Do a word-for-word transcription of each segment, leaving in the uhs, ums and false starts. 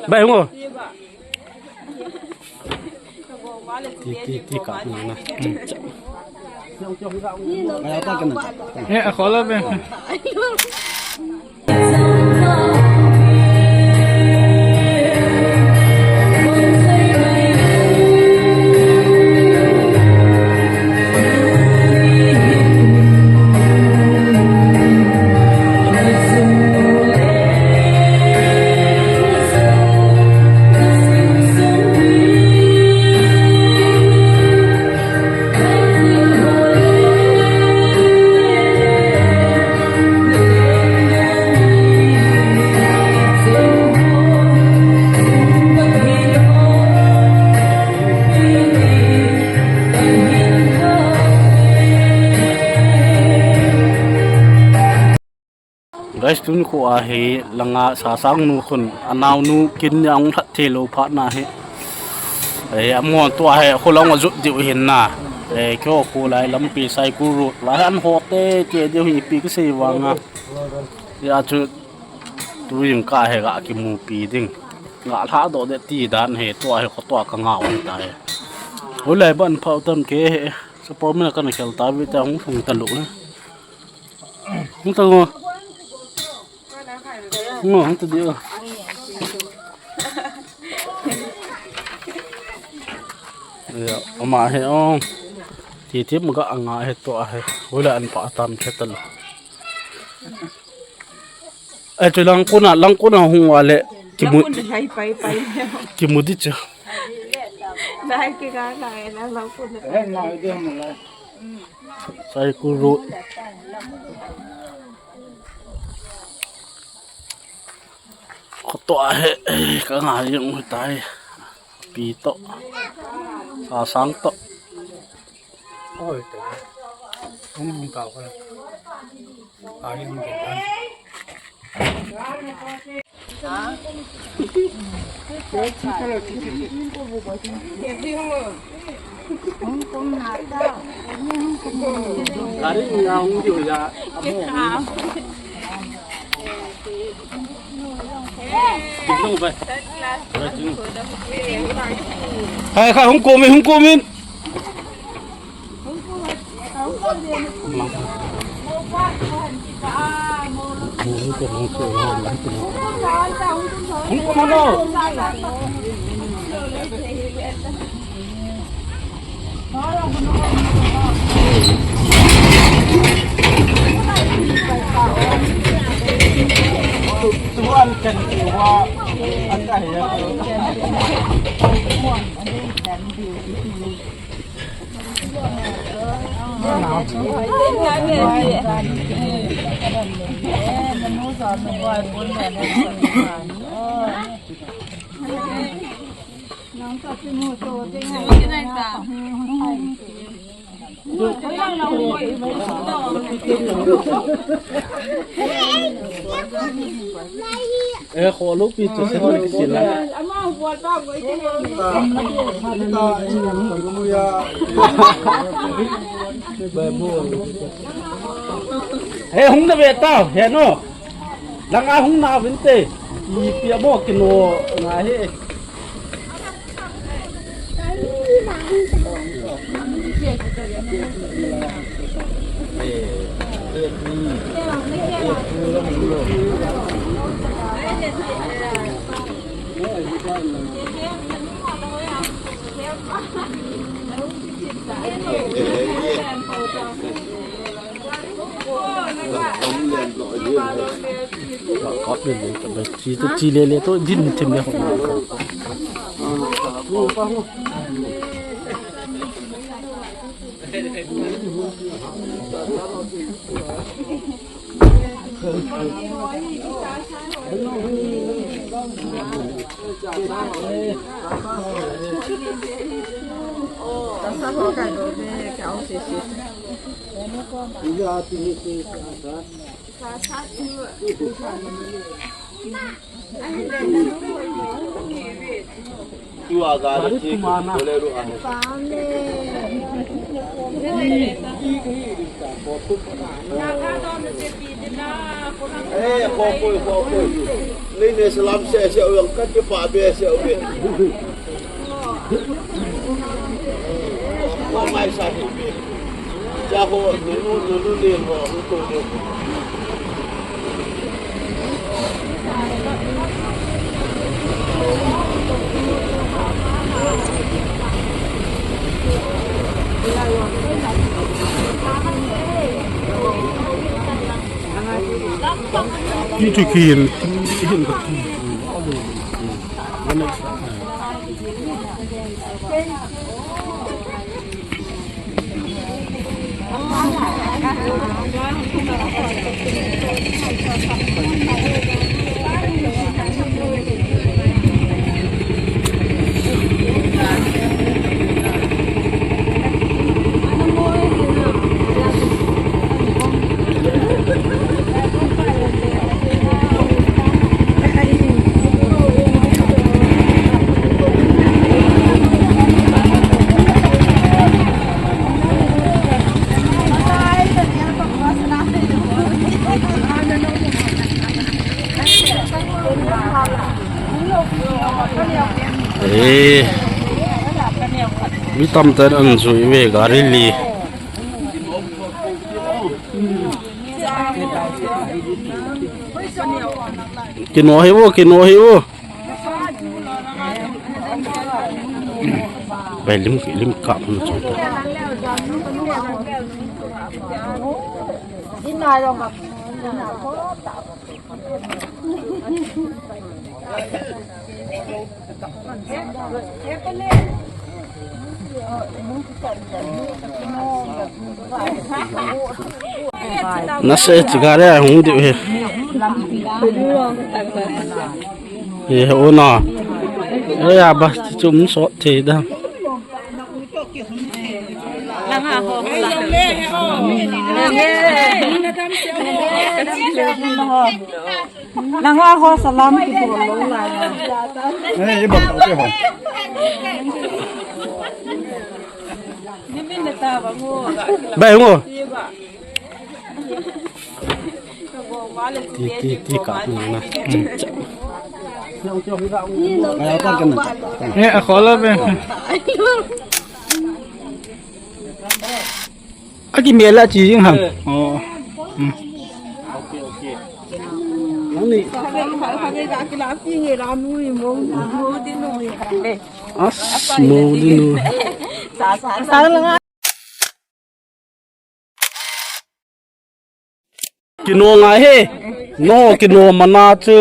Bai, hung o. Ti, ti, ti ka na na. Hmm. Eh, a khola be. Guys, tun khu ahi langa Sasang nu khun anaonu kin ni ahung lhat thei lou phat na hi. Eh, amahon tua hi khu lang ajut diu hin na. Eh, keiho khu lai lampi Saikul Road lai an ho te te diu hi ipi kisei vanga. Ya chu tu jingkah hi ga kimupi ding. Ga lha doh de ti dan hi tua hi khu tua ka ngah u ta hi. Hulai ban phau tam ke hi. Support mina kana khel ta vi ta hung hung ta lou. Hung ta ngo. Ngo, hung ta di o. Ya, ama he o. Ti ti ma ga anga he to a he. Hoilai an pa tam che ta lou. Ai, chu langkona, langkona hung vale. Kimu, langkona lai pai pai. Kimu di chu. Lai ke ga ga na langkona. Saikul Road. Khoto a he, ka nga jeng u tai. Pi to. Sasang to. Oi, to. Hung hung tao ka. Ai, hung hung tao. Hai, khai, hung komin, hung komin. Eh, kholo pi tu sen ni kisila. Eh, hung na ve tao, he no. Langa hung na vinte. Ipi amo kino nga he. Chi to chi le le to din thim le. Eh, khopui, khopui. Nei nei salam sese u jong kati pa be se u be. Ko mai sa hi be. Cha ho, nunu, nunu le ho, hu to le. Kitu kihin, kihin ka. Eh, mi tamtah in an jui ve gari li. Kino hi vo, kino hi vo. Bai lim, lim kap na chu. Nasa chigare hung diu he. He, he, ona. Aya ba chum sot thei da. Nang a ho salam kibol lou lai. Eh, i bol tau te ho. Bai ngo. Ti, ti, ti ka na na. Hmm. Eh, a khola be. A kimel a chi jing ham. Eh. Oh. Hmm. Okay, okay. Nang ni. As, mo din o. Kino ngai he. No, kino mana chu.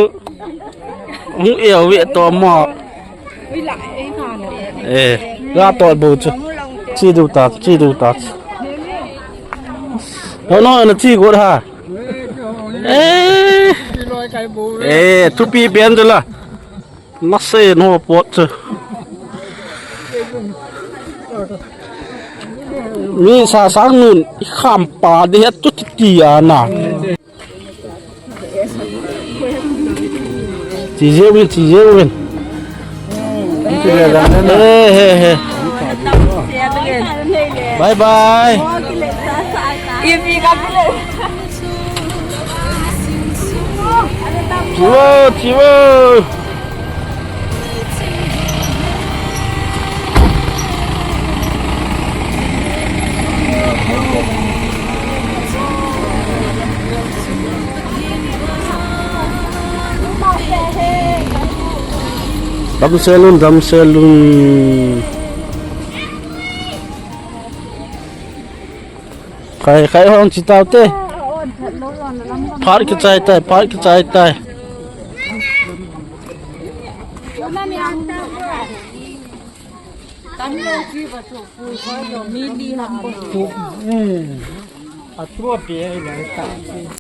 Hung e ve to ma. Eh, ga to bu chu. Chi du ta, chi du ta. No, no, na chi go ha. Eh. Eh, thupi pen chu la. Nasa no pot chu. Mi sa sang nun i kham pa de het tu ti ti a na. Chi je win, chi je win. Eh, he, he. Bye bye. Chivo, chivo. Damsel un, damsel un. Khai, khai hong chi tau te. Phat kichai tai, phat kichai tai.